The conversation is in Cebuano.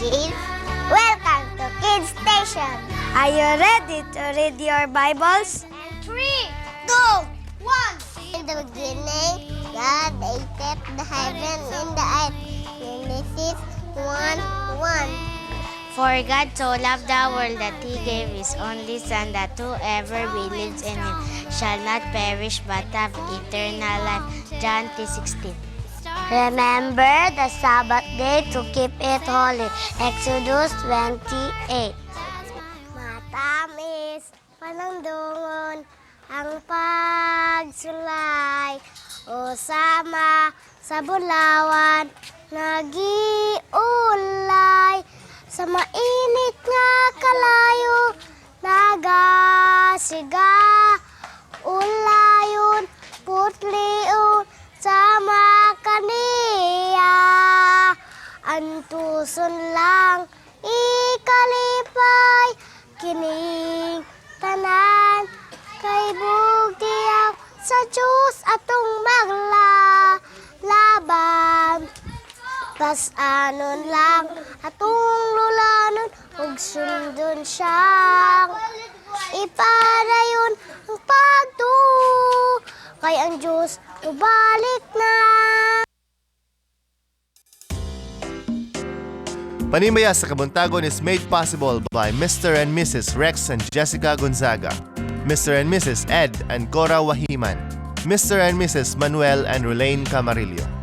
Kids. Welcome to Kids Station. Are you ready to read your Bibles? Three, two, one. In the beginning, God created the heaven and the earth. Genesis 1:1. For God so loved the world that he gave his only Son, that whoever believes in him shall not perish but have eternal life. John 3:16. Remember the Sabbath day to keep it holy. Exodus 28. Matamis, panandungon, ang pagsulay o sama sa bulawan, nagiulay sa mainit nga kalayo, nagasiga, ulayon, putlion, sama kaniya. Antuson lang ikalipay kining tanan kay bugtiyaw sa Diyos atong maglalaban. Pasanon lang atong lulanon ug sundon siyang ipadayon ang pagtuo kay ang Diyos mubalik na. Panimaya sa Kabuntagon is made possible by Mr. and Mrs. Rex and Jessica Gonzaga, Mr. and Mrs. Ed and Cora Wahiman, Mr. and Mrs. Manuel and Rulaine Camarillo.